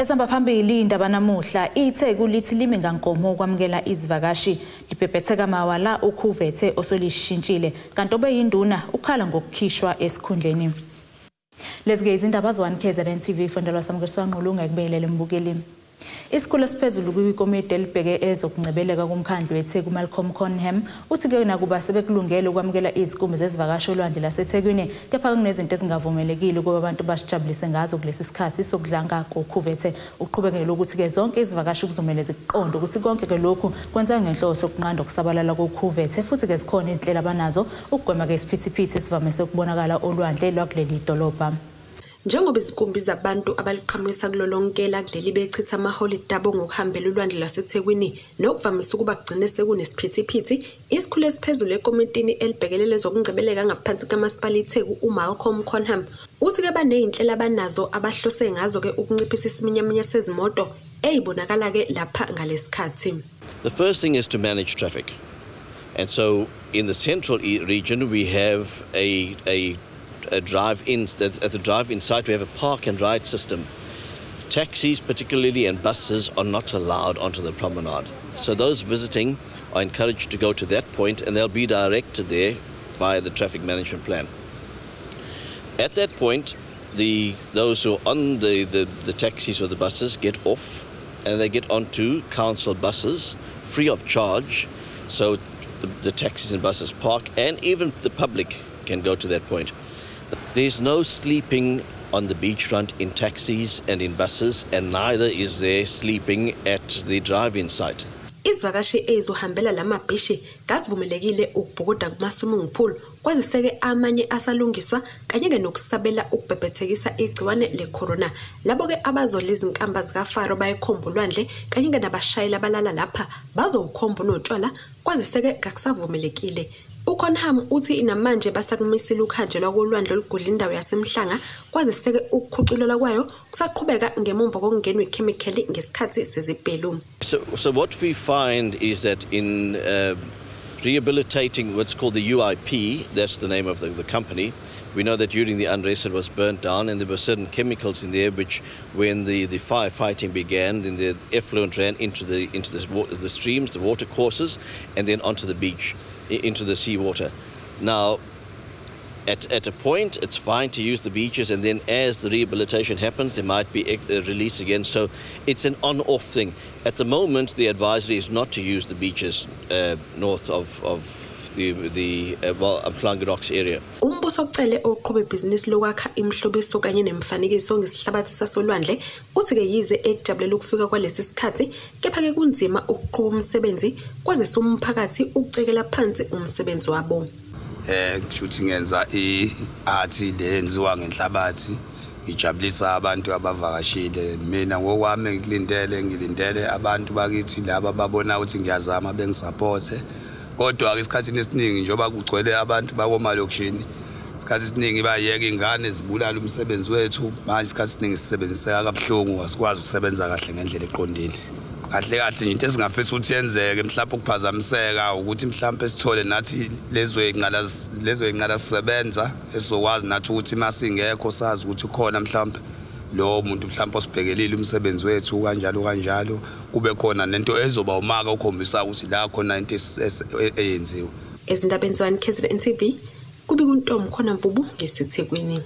Esihamba phambili indaba namuhla iTheku lithi limi ngankomo ukwamukela izivakashi libhebhetheka mawala ukhuvethe osolishintshile kanti obeyinduna ukhala ngokukhishwa esikhundleni. Lezi-ke izindaba ze-1 KZN TV fondelwa Samukeliso Ngqulunga ekubingelele mbukeli. Isikhulu esiphezulu kwikomiti elibheke ezokungcebeleka kumkhandlu weTheku Malcolm Conham uthi-ke nakuba sebekulungele ukwamukela izikumbi zezivakashi olwandle laseThekwini kepha kunezinto ezingavumelekile ukuba abantu basijabulise ngazo kulesi sikhathi sokudlanga kokhuvethe. Uqhubekele ukuthi-ke zonke izivakashi kuzomele zikuqonde ukuthi konke-ke lokhu kwenzeka ngenhloso yokunqanda ukusabalala kokhuvethe futhi-ke zikhona izinhlelo abanazo ukugwema-ke isiphithiphithi esivamise ukubonakala olwandle lwakuleli dolobha. Njengoba izikumbi zabantu abaliqhamukisa kulo lonke lakuleli bechitha amaholide abo ngokuhambela ulwandle lwaseThekwini nokuvamise ukuba kugcine sekunesiphithiphithi, isikhulu esiphezulu ekomitini elibhekelele ezokungcebeleka ngaphansi kaMasipala iTheku uMalcolm Conham uthi-ke baney'nhlelo abanazo abahlose ngazo-ke ukunciphisa isiminyaminya sezimoto ey'bonakala-ke lapha ngalesikhathi. The first thing is to manage traffic. And so in the central region we have a drive-in. At the drive-in site we have a park and ride system. Taxis particularly and buses are not allowed onto the promenade. So those visiting are encouraged to go to that point and they'll be directed there via the traffic management plan. At that point, those who are on the taxis or the buses get off and they get onto council buses free of charge. So the taxis and buses park and even the public can go to that point. There's no sleeping on the beachfront in taxis and in buses, and neither is there sleeping at the drive-in site. Izivakashi ezizohambela lamabhishi kazivumelekile ukubhukuda kuma-swimming pool kwaziseke amanye asalungiswa kanye-ke nokusabela ukubhebhethekisa igciwane le-corona. Labo-ke abazodla izinkamba zikaFaro bayikhomba ulwandle kanye-ke nabashayeli abalala lapha bazowukhomba notshwala kwaziseke kakusavumelekile. UConham uthi namanje basakumisile ukuhanjelwa kolwandle olugudla indawo yaseMhlanga kwaziseke ukukhuculula kwayo kusaqhubeka ngemumva kokungenwa ikhemikhali ngesikhathi sezibhelu. So what we find is that in rehabilitating what's called the UIP, that's the name of the company, we know that during the unrest it was burnt down and there were certain chemicals in there which, when the firefighting began, then the effluent ran into the streams, the water courses, and then onto the beach, into the seawater. Now, at a point, it's fine to use the beaches, and then as the rehabilitation happens, there might be a release again. So it's an on-off thing. At the moment, the advisory is not to use the beaches north of the Umhlanga Rocks area. Umbuso ucele oqhubha ibhizinisi lokwakha imihlobiso kanye nemifanekiso ngesihlabathi sasolwandle uthi-ke yize ekujabulela ukufika kwalesi sikhathi kepha-ke kunzima ukuqhuba umsebenzi kwazise umphakathi ukucekela phansi umsebenzi wabo. Kusho ukuthi ngenza i-art lenziwa ngenhlabathi ngijabulisa abantu abavakashile. Mina ngokwami ngilindele abantu bakithi laba babona ukuthi ngiyazama bengisupporte. Kodwa ke isikhathini esiningi njengoba kugcwele abantu bakomalokishini, isikhathi esiningi bayeka ingane zibulala umsebenzi wethu. Manje isikhathi esiningi sisebenziseka kabuhlungu, asikwazi ukusebenza kahle ngendlela eqondile. Kahle kahle into esingafisa ukuthi yenzeke mhlawumbe ukuphazamiseka ukuthi mhlawumbe sithole nathi lezo inqala sisebenza esizokwazi nathi ukuthi masingekho sazi ukuthi khona mhlawumbe lo muntu mhlawumbe osibhekelile umsebenzi wethu kanjalo kanjalo, kube khona nento ezoba umaka ukhombisa ukuthi la khona into eyenziwe. Ezindabeni ze-1 KZN TV kubi kuNtombi khona Mvubu ngeseThekwini.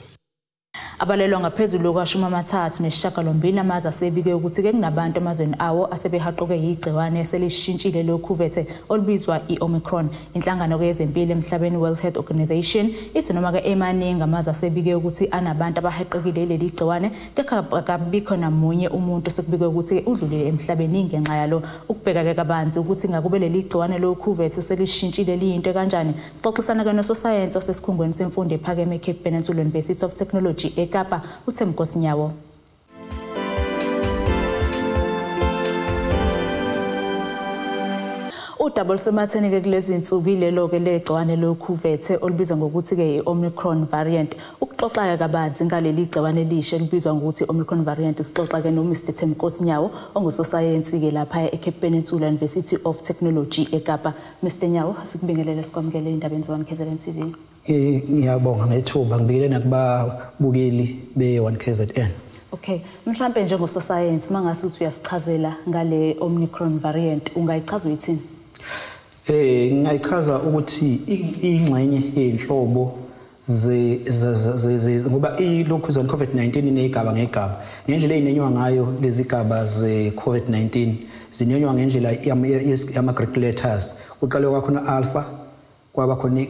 Abalelwa ngaphezulu kwa-38 amazwe asebike ukuthi-ke kunabantu emazweni awo asebehaqoke yigciwane selishintshile lokhuvethe olubizwa i-Omicron. Inhlangano yezempilo emhlabeni World Health Organization ithi noma-ke emaningi amazwe asebike ukuthi anabantu abahaqekile leli gciwane, kepha akabikho namunye umuntu osekubikwe ukuthi udlulile emhlabeni ngenxa yalo. Ukubheka-ke kabanzi ukuthi ngakube leli gciwane lokhuvethe selishintshile liyinto kanjani, sixoxisana-ke nososayensi osesikhungweni semfundo ephakeme Cape Peninsula University of Technology eKapa, uThembinkosi Nyawo. Udaba olusematheni-ke kulezi nsuku ilelo-ke legciwane lokhuvethe olubizwa ngokuthi-ke i-Omicron variant. Ukuxoxa-ke kabanzi ngaleli gciwane elisha elibizwa ngokuthi i-Omicron variant, sixoxa-ke no-Mr Thembinkosi Nyawo ongusosayensi-ke lapha e-Cape Peninsula University of Technology eKapa. Mr Nyawo, asikubingelele sikwamukele endabeni ze-1 KZN TV. Ngiyabonga ngethuba, ngibikele nakubabukeli be-1 KZN. Okay, mhlambe njengososayensi mangase uthi uyasichazela ngale Omicron variant, ungayichaza uyithini? Ngingayichaza ukuthi ingxenye yenhlobo ze ngoba ilokhu zona COVID-19 inezigaba ngegaba. Ngendlela ezinenywa ngayo lezi gaba ze COVID-19 zinenywa ngendlela yama Greek letters. Uqale kwakhona alpha, kwaba khona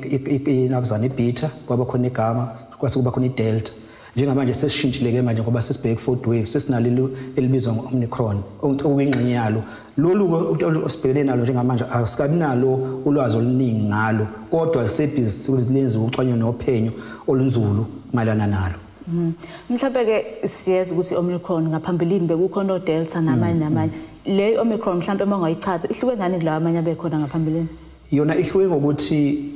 inabuzana ibeta, kwaba khona igamma, kwase kuba khona idelta. Njengamanje sesishintshile ke manje ngoba sesibheke fourth wave, sesinalelo elibizwa ngo-Omicron okuyingxenye yalo. Lolu osibhekene nalo njengamanje asikabi nalo ulwazi oluningi ngalo, kodwa sebhizi lenziwa ucwaningo nophenyo olunzulu mayelana nalo. Mhlawumbe ke siyeza ukuthi Omicron ngaphambilini bekukhona oDelta namanye namanye. Le Omicron mhlawumbe uma ungayichaza ihluke ngani kulawa amanye abekhona ngaphambilini? Yona ihluke ngokuthi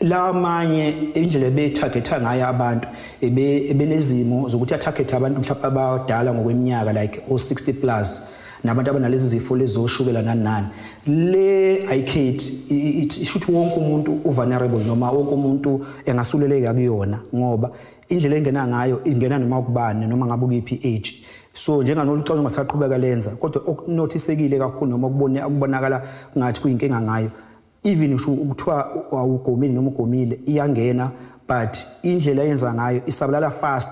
lamanye indlela betargetha ngayo abantu ebenezimo zokuthi atargetha abantu mhlawumbe abadala ngokweminyaka like o 60 plus nabantu abanalezi zifo lezoshukela nani nani. Le ayikhethi, ishuthi wonke umuntu uvulnerable noma wonke umuntu engasuleleka kuyona, ngoba indlela engena ngayo ingena noma kubani noma ngabe ukuyiphi age. So njenganolu ucwaningo ngasaqhubeka lenza, kodwa okunothisekile kakhulu noma ukubonakala ngathi kuyinkinga ngayo, even usho ukuthiwa awugomile noma ugomile iyangena, but indlela eyenza ngayo isabalala fast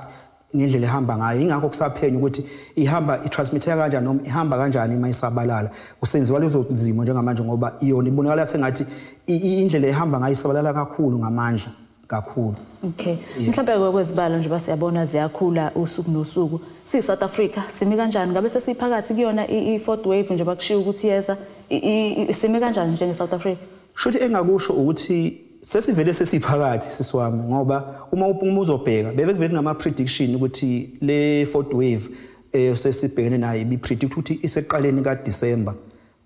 ngendlela ehamba ngayo. Ingakho kusaphenya ukuthi ihamba itransmitter kanjani noma ihamba kanjani uma isabalala. Kusenziwa lezo zimo njengamanje ngoba iyona ibonakala sengathi indlela ehamba ngayo isabalala kakhulu ngamandla kakhulu. Okay, mhlawumbe kwezibalo nje basiyabona ziyakhula usuku nosuku. Si South Africa simi kanjani? Ngabe sesiphakathi kuyona i-fourth wave nje bakushiya ukuthi yeza, simi kanjani njenge South Africa? Shuthi engakusho ukuthi sesivele sesiphakathi sisiwami, ngoba uma uzobheka beve kuvele kunama prediction ukuthi le fourth wave sesibhekene nayo ibi predict ukuthi iseqaleni ka December,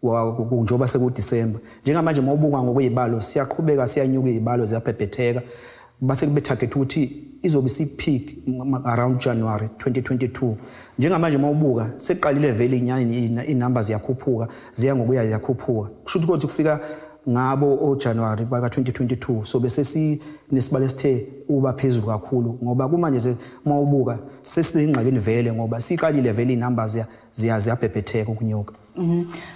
njengoba seku December. Njengamanje mawubuka ngokwezibalo siyaqhubeka siyanyuka, izibalo ziyabhebhetheka, base kube target ukuthi izobe isipeak around January 2022. Njengamanje mawubuka seqalile vele inyani inumber ziyakhuphuka, ziya ngokuya ziyakhuphuka. Kusho ukuthi kufika ngabo oJanuary baka 2022 so bese sinesibalo esithe uba phezulu kakhulu, ngoba kumanje nje mawubuka sesingxakini vele ngoba siqalile vele inumbers ziyabhebhetheka ukunyuka.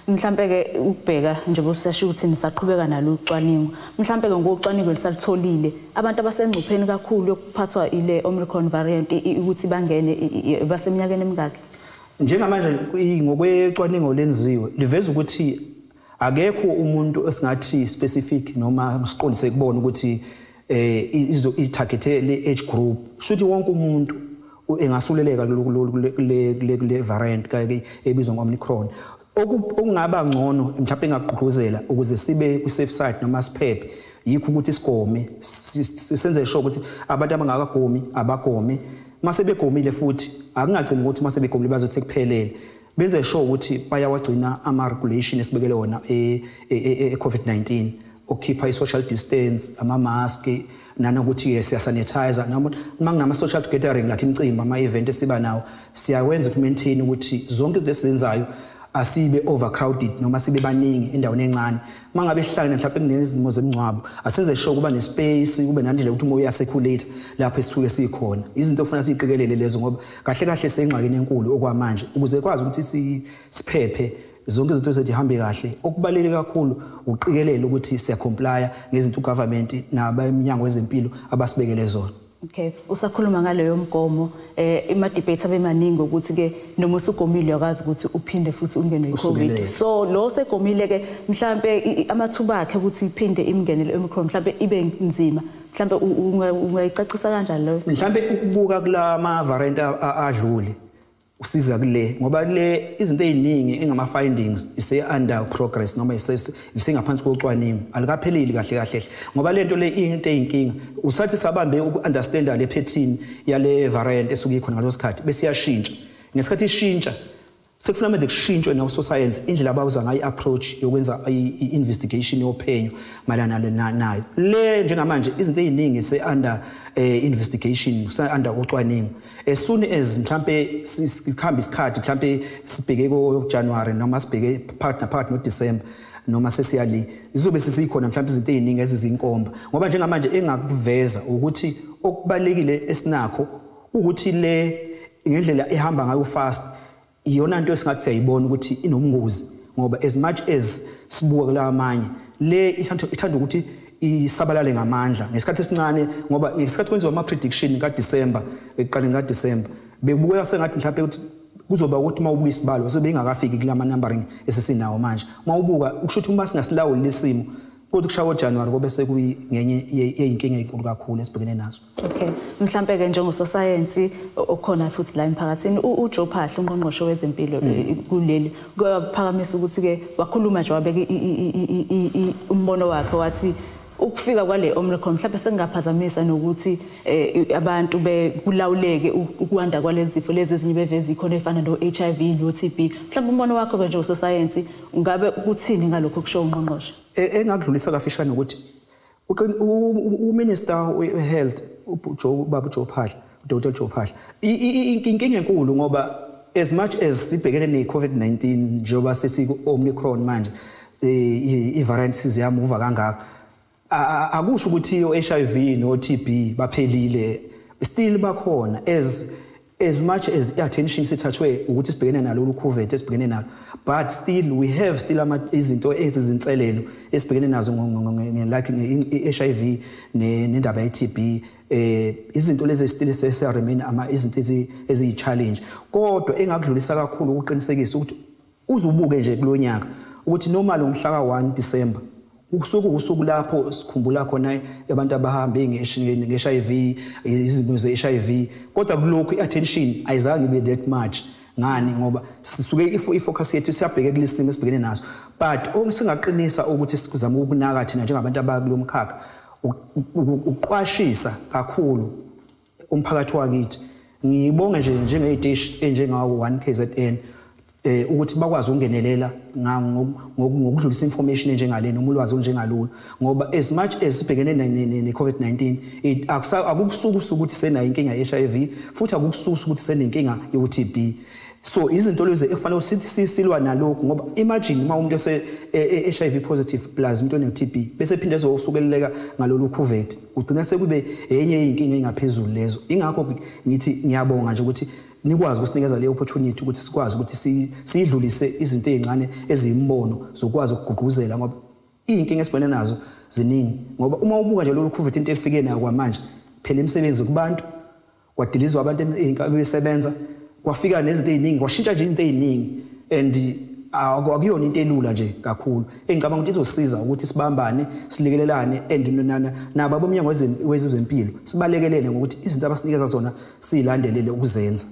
Mhlambe ke ukubheka njengoba usasho ukuthi nisaqhubeka nalo ucwaningo, mhlambe ke ngocwaningo lisalitholile abantu abasengcupheni kakhulu yokuphathwa ile Omicron variant ukuthi bangene baseminyakeni emingaki? Njengamanje ngokwecwaningo lenziwe liveza ukuthi akekho umuntu esingathi specific noma siqondise kubona ukuthi itargethe le age group. Shuthi wonke umuntu engasuleleka le variant ebizwa ngo-Omicron. Okungaba ngcono mhlawumbe engagqugquzela ukuze sibe ku safe side noma siphephe yikho ukuthi sigome, senze sure ukuthi abantu abangakagomi abagome, mase begomile futhi akungagcini ukuthi mase begomile bazothi kuphelele, benze sure ukuthi bayawagcina ama regulation esibekele wona e COVID-19, ukukhipha i-social distance, ama mask, nanokuthi siya sanitize, noma uma kunama social gathering like imicimbi, ama event esiba nawo, siyawenza ukumaintain ukuthi zonke izinto esizenzayo asibe overcrowded noma sibe baningi endaweni encane. Mangabe sihlangene mhlawumbe kunezimo zemingcwabo, asenze sure kuba nespace, kube nandlela ukuthi umoya uyacirculate lapho esisuke sikhona. Izinto okufanele siziqikelele lezo, ngoba kahle kahle sengxakini enkulu okwamanje, ukuze kwazi ukuthi siphephe zonke izinto zethu ihambe kahle. Okubaluleke kakhulu uqikelele ukuthi siyacomply ngezinto ugovernment nabeminyango wezempilo abasibekele zona. Okay, usakhuluma ngaleyo mgomo, ima debates abemaningi ukuthi ke noma usugomile uyakwazi ukuthi uphinde futhi ungenwe iCovid. So lo segomile ke mhlambe amathuba akhe ukuthi iphinde imngenele Omicron mhlambe ibe nzima. Mhlambe ungayicacisa kanjani leyo? Mhlambe ukubuka kulama variant adlule usiza kule, ngoba le izinto eziningi engama findings ise under progress noma isengaphansi kocwaningo, alikapheleli kahle kahle, ngoba lento le into eyinkinga usathi sabambe ukunderstanda le pattern yale variant esuke ikhona ngaleso sikhathi, bese iyashintsha. Ngesikhathi ishintsha sekufuna manje kushintshwe nawo science indlela abawuza ngayo approach yokwenza i-investigation yophenyo mayelana nayo le. Njengamanje izinto eziningi se under investigation, se under ucwaningo. As soon as mhlambe sikhamba isikhathi, mhlambe sibheke ko January noma sibheke phakathi naphakathi no December noma sesiyali, izobe sesikhona mhlambe izinto eziningi ezizinkomba, ngoba njengamanje engakuveza ukuthi okubalekile esinakho ukuthi le ngendlela ehamba ngayo fast iyona into esingathi siyayibona ukuthi inobungozi, ngoba as much as sibuka kulamanye le ithanda ukuthi isabalale ngamandla ngesikhathi esincane, ngoba ngesikhathi kwenziwa ama prediction kaDecember, ekuqaleni kaDecember bekubukeka sengathi mhlawumbe ukuthi kuzoba ukuthi mawubuka isibalo sebengakafiki kulama numbering esesinawo manje. Mawubuka ukusho ukuthi uma singasilawuli lesimo kodwa kushaya uJanuary kobe sekuyenye yeyinkinga ezinkulu kakhulu esibhekene nazo. Okay, mhlambe ke njengososayensi okhona futhi la emphakathini uJoe Phaahla ungqongqoshe wezempilo kuleli kuyaphakamisa ukuthi ke wakhuluma nje wabeka umbono wakhe wathi ukufika kwale Omicron mhlawumbe sengaphazamisa nokuthi abantu bekulawuleke ukwanda kwalezi zifo lezi ezinye beveza ikhona efana no-HIV no-TB. Mhlawumbe umbono wakho ke njengososayensi ungabe ukuthini ngalokho kusho ungqongqoshe? Engakudlulisa kafishane ukuthi uMinister we-Health uBaba Joe Phaahla, uDr Joe Phaahla, inkinga enkulu ngoba as much as sibhekene ne-COVID-19 njengoba sesiku-Omicron manje i-variant siziyamuva kangaka, akusho ukuthi o-HIV no-TB baphelile, still bakhona. As much as i-attention sithathwe ukuthi sibhekene nalolu COVID esibhekene nalo, but still we have still izinto ezizinselelo esibhekene nazo like i-HIV nendaba ye-TB. Izinto lezi still sese remain ama izinto eziyi-challenge, kodwa engakudlulisa kakhulu ukuqinisekisa ukuthi uzubuke nje kulonyaka ukuthi noma lo mhla ka-1 December ukusuku usuku lapho sikhumbula khona abantu abahambe nge-HIV, izimo ze-HIV, kodwa kulokhu i-attention ayizange ibe that much. Ngani? Ngoba sisuke i-focus yethu siyabheke kulesimo esibhekene naso, but okusingaqinisa ukuthi sikuzama ukunaka thina njengabantu abakulo mkhakha ukuqwashisa kakhulu umphakathi wakithi. Ngibonge nje njengeyiteshi enjengawo 1 KZN ukuthi bakwazi ukungenelela ngokudlulisa information enjengalena noma ulwazi olunjengalolu, ngoba as much as sibhekene ne-COVID-19 akukusukusa ukuthi senayo inkinga ye-HIV futhi akukususa ukuthi senenkinga ye-TB. So izinto lezi ekufanele sithi silwa nalokhu, ngoba imagine uma umuntu ese HIV positive plus umuntu one-TB bese phinde ezosukeleleka ngalolu COVID, ugcina sekube enye yey'nkinga engaphezulu lezo. Ingakho ngithi ngiyabonga nje ukuthi nikwazi ukusinikeza le opportunity ukuthi sikwazi ukuthi siyidlulise izinto ezincane eziyimbono zokwazi ukugqugquzela, ngoba iy'nkinga esibhekene nazo ziningi. Ngoba uma ubuka nje lolu COVID into elifike nayo kwamanje, phela imisebenzi kubantu kwadilizwa abantu ebesebenza, kwafika nezinto eziningi, kwashintsha nje izinto eziningi, and akuyona into elula nje kakhulu. Engicabanga ukuthi izosiza ukuthi sibambane, silekelelane, and nabo abomnyango wezempilo sibalekelele ngokuthi izinto abasinikeza zona silandelele ukuzenza.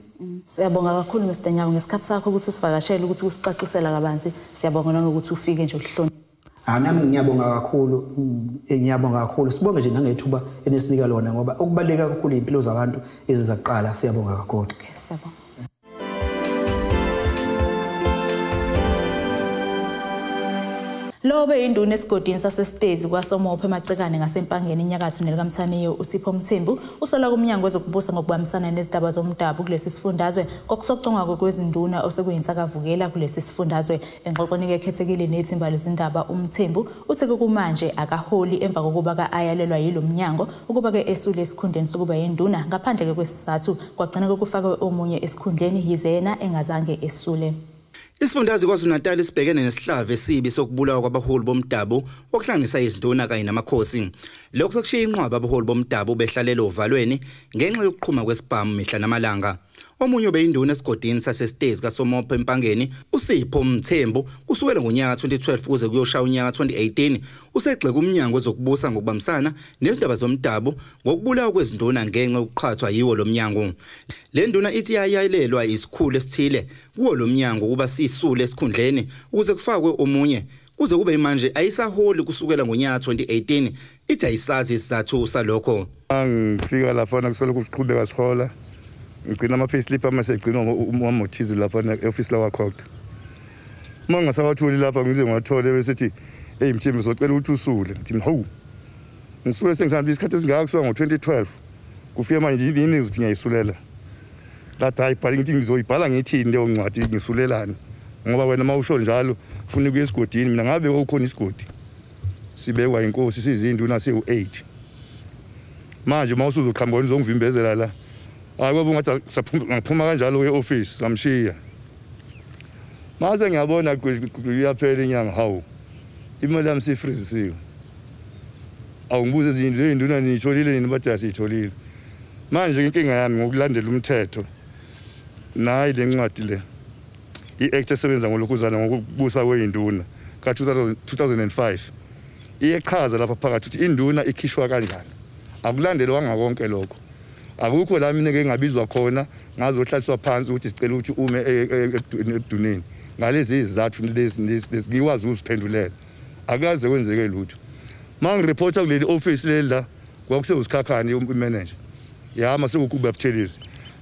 Siyabonga kakhulu Mr Nyawo ngesikhathi sakho ukuthi usivakashele, ukuthi usicacisela kabanzi. Siyabonga nanokuthi ufike nje uhloniphe. Nami ngiyabonga kakhulu, ngiyabonga kakhulu. Sibonge nje nangethuba enisinika lona, ngoba okubaluleke kakhulu impilo zabantu ezizaqala. Siyabonga kakhulu. Okay, siyabonga. Lobe induna esigodini sasesitezi kwaSomophe eMacekane ngaseMpangeni enyakatho nelikaMthaniyo uSipho Mthembu usola kumnyango wezokubusa ngokubambisana nezindaba zomdabu kulesi sifundazwe kokusocongwa kwezinduna osekuyinsakavukela kulesi sifundazwe. Engxoxweni ekhethekile nethimba lezindaba uMthembu uthe kumanje akaholi emva kokuba ka-ayalelwa yilo mnyango ukuba ke esule esikhundleni sokuba yinduna ngaphandle kwesizathu, kwagcina kokufakwe omunye esikhundleni yize yena engazange esule. Isifundazwe KwaZulu-Natal sibhekene nesihlava esibi sokubulawa kwabaholi bomdabu okuhlanganisa izinduna kanye namakhosi. Lokhu sekushiya inqwaba abaholi bomdabu behlalela ovalweni ngenxa yokuqhuma kwesibhamu mihla namalanga. Omunye obeyinduna esigodini sasesitezi kaSomophe eMpangeni uSipho Mthembu kusukela ngonyaka 2012 kuze kuyoshaya unyaka 2018 usegxeka umnyango wezokubusa ngokubambisana nezindaba zomdabu ngokubulawa kwezinduna ngenxa yokuqhathwa yiwo lo mnyango. Le nduna ithi yayalelwa isikhulu esithile kuwo lo mnyango ukuba sisule esikhundleni ukuze kufakwe omunye. Kuze kube manje ayisaholi kusukela ngonyaka 2018, ithi ayisazi isizathu salokho. Ngifika lapha kusolokhu kuqhubeka sihola, ngigcina ama-payslip amasegcinwa umamothizi lapha e-ofisi lakwaCogta. Uma ngingasawatholi lapha ngize ngiwathole bese eyi Mthembu socela ukuthi usule. Ngithi hawu, ngisuke sengihlambe isikhathi esingaka kusuka ngo-2012 kufika manje yini ukuthi ngiyayisulela. Lathi hayi bhala, ngithi ngizoyibhala ngithini leyo ncwadi ngisulelani, ngoba wena uma usho njalo ufuna ukuya esigodini, mina ngabe kukhona isigodi sibekwa inkosi sizinduna siwu-8. Manje uma usuzoqhamuka uzongivimbezela la Hayi kwabo ngathi ngaphuma kanjalo e-office ngamshiya. Mase ngiyabona kuyaphela inyanga, hawu imali yami sifrizisiwe. Awungibuze izinto induna niyitholile nini, bathi asiyitholile. Manje inkinga yami ngokulandela umthetho, nayi le ncwadi le i-act esebenza ngolokhuzana ngokubusa kweyinduna ka-2005 iyechaza lapha phakathi ukuthi induna ikhishwa kanjani. Akulandelwanga konke lokho. Akukho la mina ngingabizwa khona ngazohlaliswa phansi ukuthi sicela ukuthi ume ebuduneni ngalezi izathu lezi lezi ngikwazi ukuziphendulela. Akaze kwenzeke lutho. Mangireporta kuleli office leli la kwakusewusikhakhane imanager yama sekukuba Buthelezi,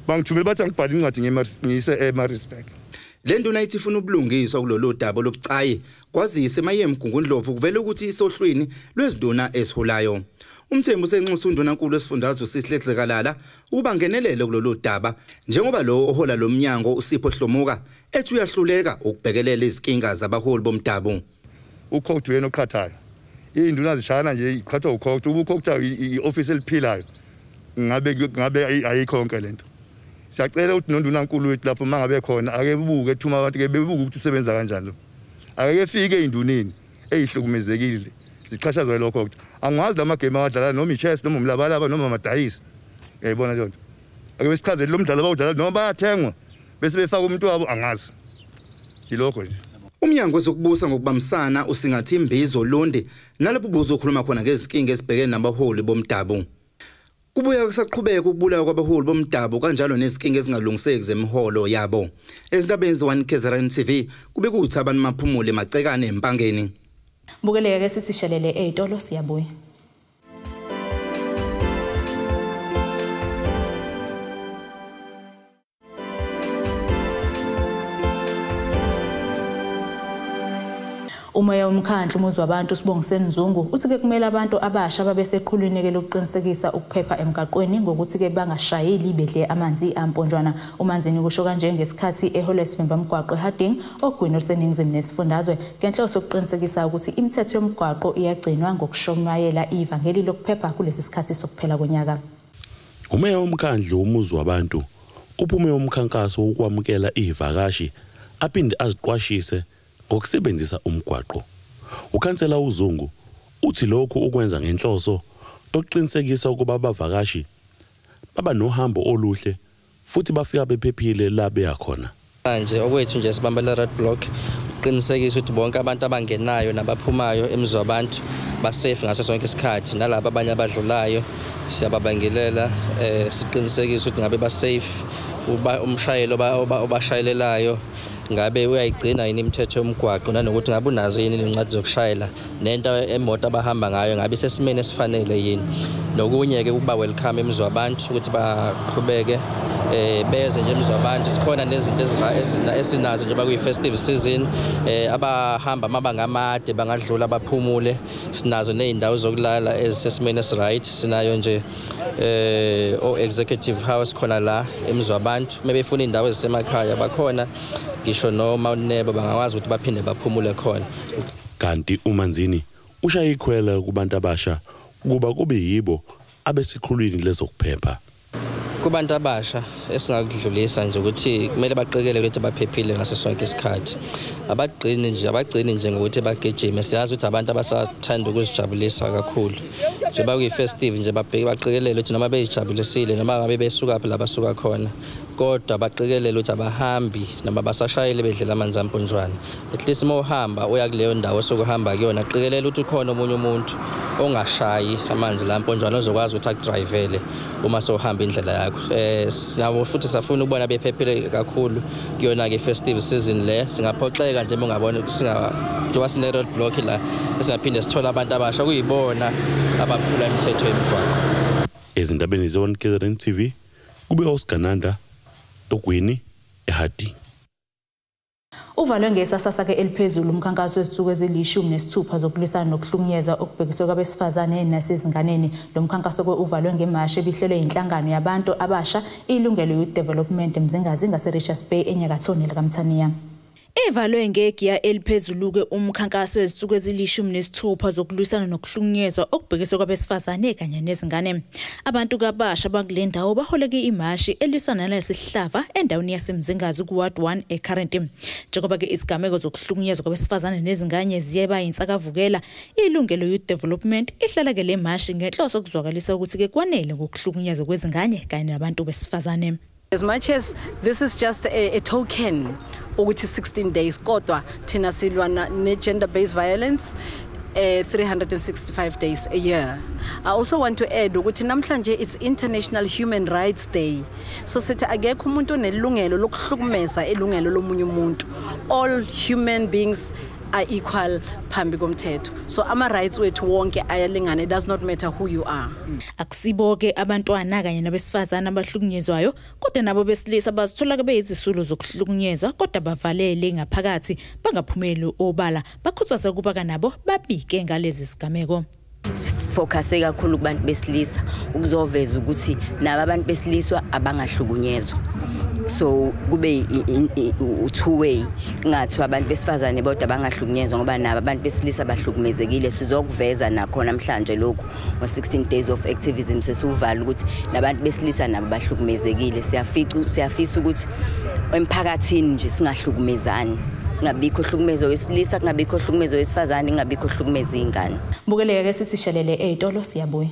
bangithumela bathi angibhale incwadi ngiyise eMaritzburg. Le nduna ithi ifuna ubulungiswa kulolu daba lobucayi, kwazise maye eMgungundlovu kuvele ukuthi isohlwini lwezinduna esiholayo. UMthembu usenxusa undunankulu wesifundazwe Sihle Zikalala ukuba ngenelele kulolu daba, njengoba lo ohola lo mnyango uSipho Hlomuka ethi uyahluleka ukubhekelela izinkinga zabaholi bomdabu. UCOGTA yena oqhathayo, induna zishayana nje iqhathwa uCOGTA. UCOGTA i-office eliphilayo, ngabe ayikho yonke lento. Siyacela ukuthi nondunankulu wethu lapho mangabe khona ake buke ethuma abantu ke bebuke ukuthi usebenza kanjani lo. Ake efike ey'nduneni ey'hlukumezekile zichashazwe lokho ukuthi angiwazi la magame awadlala noma i-chess noma umlabalaba noma amadayisi. Uyayibona leyo nto. Ake besichazele lo mdlalo abawudlala noma bayathengwa bese befaka umuntu wabo, angazi. Yilokho nje. Umnyango wezokubusa ngokubambisana usingathe imbizo Lundi nalapho ubuzokhuluma khona ngezinkinga ezibhekene nabaholi bomdabu. Kubuya kusaqhubeka ukubulawa kwabaholi bomdabu kanjalo nezinkinga ezingalungiseki zemiholo yabo. Ezindabeni ze-1 KZN TV kube kuwuThabani Maphumulo eMacekane eMpangeni. Bukeleke ke sisishelele ey'tolo, siyabuya. Umoya womkhandlu umuzi wabantu uSibongiseni Zungu uthi-ke kumele abantu abasha babeseqhulwini-ke lokuqinisekisa ukuphepha emgaqweni ngokuthi-ke bangashayeli bedle amanzi amponjwana. UManzini kusho kanje ngesikhathi ehola isivimbamgwaqo eHarding ogwini oluseningizimu nesifundazwe ngenhloso yokuqinisekisa ukuthi imithetho yomgwaqo iyagcinwa ngokushumayela ivangeli lokuphepha kulesi sikhathi sokuphela konyaka. Umeya womkhandlu umuzi wabantu uphume umkhankaso wokwamukela ivakashi aphinde aziqwashise ngokusebenzisa umgwaqo. Ukhansela uZungu uthi lokhu ukwenza ngenhloso yokuqinisekisa ukuba abavakashi baba nohambo oluhle futhi bafika bephephile la beya khona. Manje okwethu nje sibambela red block ukuqinisekisa ukuthi bonke abantu abangenayo nabaphumayo emzini wabantu basafe ngaso sonke isikhathi, nalabo abanye abadlulayo siyababangelela, siqinisekise ukuthi ngabe basafe, umshayeli obashayelelayo ngabe uyayigcina yini imithetho yomgwaqo, nanokuthi ngabe unazo yini incwadi zokushayela, nento emoto abahamba ngayo ngabe isesimeni esifanele yini. Nokunye-ke ukuba welcome emzini wabantu ukuthi baqhubeke beze nje emzini wabantu. Sikhona nezinto esinazo njengoba kuyi-festive season, abahamba amabanga amade bangadlula baphumule, sinazo ney'ndawo zokulala ezisesimeni esi-right. Sinayo nje o-executive house khona la emzini wabantu, uma befuna iy'ndawo ezisemakhaya bakhona, ngisho noma unebo bangakwazi ukuthi baphinde baphumule khona. Kanti uManzini ushaye ikhwela kubantu abasha kuba kube yibo abesiqhulwini lezokuphepha. Kubantu abasha esingakudlulisa nje ukuthi kumele baqikelele ukuthi baphephile ngaso sonke isikhathi. Abagcini nje ngokuthi bagijime. Siyazi ukuthi abantu abasathanda ukuzijabulisa kakhulu. Njengoba kuyi-festive nje baqikelele ukuthi noma bezijabulisile noma ngabe besuka phi la basuka khona, kodwa baqikelele ukuthi abahambi noma basashayele bedlela amanzi amponjwana. At least uma uhamba uya kuleyo ndawo osukuhamba kuyona, qikelela ukuthi ukhona omunye umuntu ongashayi amanzi la mponjwana ozokwazi ukuthi akudrivele uma sewuhamba indlela yakho. Sinabo futhi safuna ukubona bephephile kakhulu kuyona-ke i-festive season le. Singaphoxeka nje uma ungabona njengoba sine-road block la, singaphinde sithole abantu abasha kuyibona abaphula imithetho yemigwaqo. Ezindabeni ze-1 KZN TV kube uSigananda Ogwini eHarding. Uvalwe ngesasasa ke eliphezulu umkhankaso wezinsuku ezili-16 zokulwisana nokuhlukunyezwa okubhekiswe kwabesifazane nasezinganeni. Lo mkhankaso ke uvalwe ngemashi ebihlelwe inhlangano yabantu abasha Ilungelo Youth Development eMzingazi ngase-Richards Bay enyakathoni likaMthaniya. Evalwe ngegiya eliphezulu-ke umkhankaso wezinsuku ezili-16 zokulwisana nokuhlukunyezwa okubhekiswe kwabesifazane kanye nezingane. Abantu kabasha bakule ndawo baholeke imashi elwisana nalesihlava endaweni yaseMzingazi ku-Ward 1 eCurrent. Njengoba-ke izigameko zokuhlukunyezwa kwabesifazane nezingane ziyeba yinsakavukela, Ilungelo Youth Development ihlala-ke le mashi ngenhloso yokuzwakalisa ukuthi-ke kwanele ngokuhlukunyezwa kwezingane kanye nabantu besifazane. As much as this is just a token ukuthi 16 days, kodwa thina silwa ne-gender based violence 365 days a year. I also want to add ukuthi namhlanje it's International Human Rights Day. So sithi akekho umuntu onelungelo lokuhlukumeza ilungelo lomunye umuntu. All human beings are equal phambi komthetho. So ama rights wethu wonke ayalingana, it does not matter who you are. Akusibo-ke abantwana kanye nabesifazane abahlukunyezwayo, kodwa nabo besilisa bazithola beyizisulu zokuhlukunyezwa, kodwa bavalele ngaphakathi bangaphumeli obala. Bakhuthazwa ukuba nabo babike ngalezi zigameko. Sifocuse kakhulu kubantu besilisa ukuzoveza ukuthi nabo abantu besiliswa abangahlukunyezwa. So kube two way, kungathiwa abantu besifazane bodwa bangahlukunyezwa ngoba nabo abantu besilisa bahlukumezekile. Sizokuveza nakho namhlanje lokhu ngo-16 days of activism sesiwuvala ukuthi nabantu besilisa nabo bahlukumezekile. Siyafisa ukuthi emphakathini nje singahlukumezani, kungabikho hlukumezo wesilisa, kungabikho hlukumezo wesifazane, kungabikho hlukumeza izingane. Bukeleke ke sisishelele ey'tolo, siyabuya.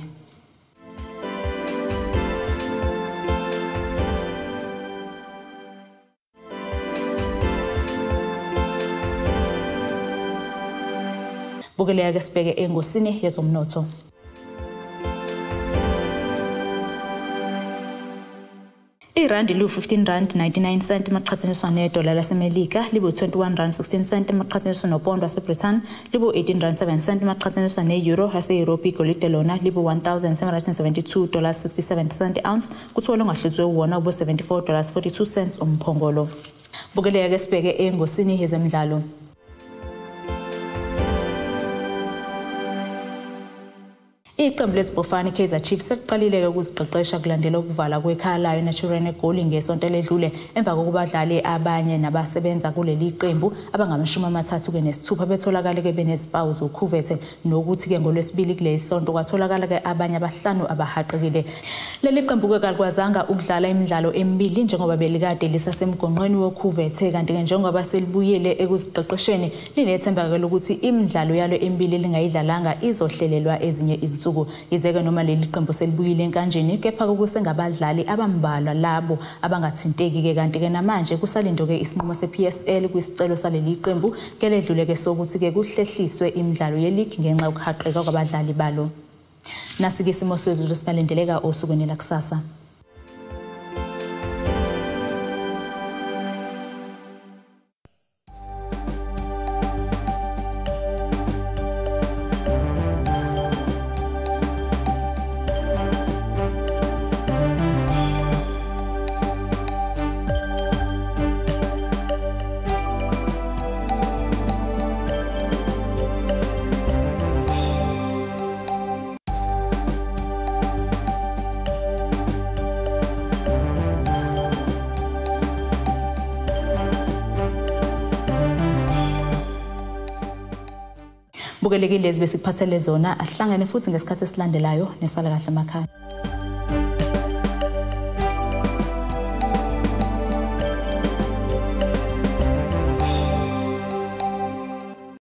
Bukeleke sibheke engosini yezomnotho. Irandi lu-15 rand 99 cent maqhathaniswa nedola laseMelika, libu-21 rand 16 cent maqhathaniswa nopondo waseBrithani, libu-18 rand 7 cent maqhathaniswa ne-euro yase-Europe. Igolide lona libu-$1,772.67 ounce, kuthiwa longahluzwe wona ubu-$74.42 umphongolo. Bukeleke sibheke engosini yezemidlalo. Iqembu lezibhofane Kaizer Chiefs seliqalile ukuziqeqesha kulandela ukuvala kwekhaya layo Naturena eGoli ngesonto eledlule emva kokubadlali abanye nabasebenza kuleli qembu abangama-36 betholakale-ke benezimpawu zokhuvethe, nokuthi-ke ngolwesibili kuleli sonto kwatholakala-ke abanye abahlanu abahaqekile. Leli qembu-ke kalikwazanga ukudlala imidlalo emibili njengoba belikade lisasemgonqweni wokhuvethe, kanti-ke njengoba selibuyele ekuziqeqesheni linethemba-ke lokuthi imidlalo yalo emibili elingayidlalanga izohlelelwa ezinye izinsuku. Yizeke noma leli qembu selibuyile enkanjini, kepha kusengabadlali abambalwa labo abangathinteki-ke, kanti-ke namanje kusalindwe-ke isinqumo se-PSL kwisicelo saleli qembu keledlule-ke sokuthi-ke kuhlehliswe imidlalo ye-league ngenxa yokuhaqeka kwabadlali balo. Nasi-ke isimo sezulu esingalindeleka osukwini lakusasa. Bukelekile lezi besikuphathele zona, ahlangane futhi ngesikhathi esilandelayo. Nesala kahle emakhaya.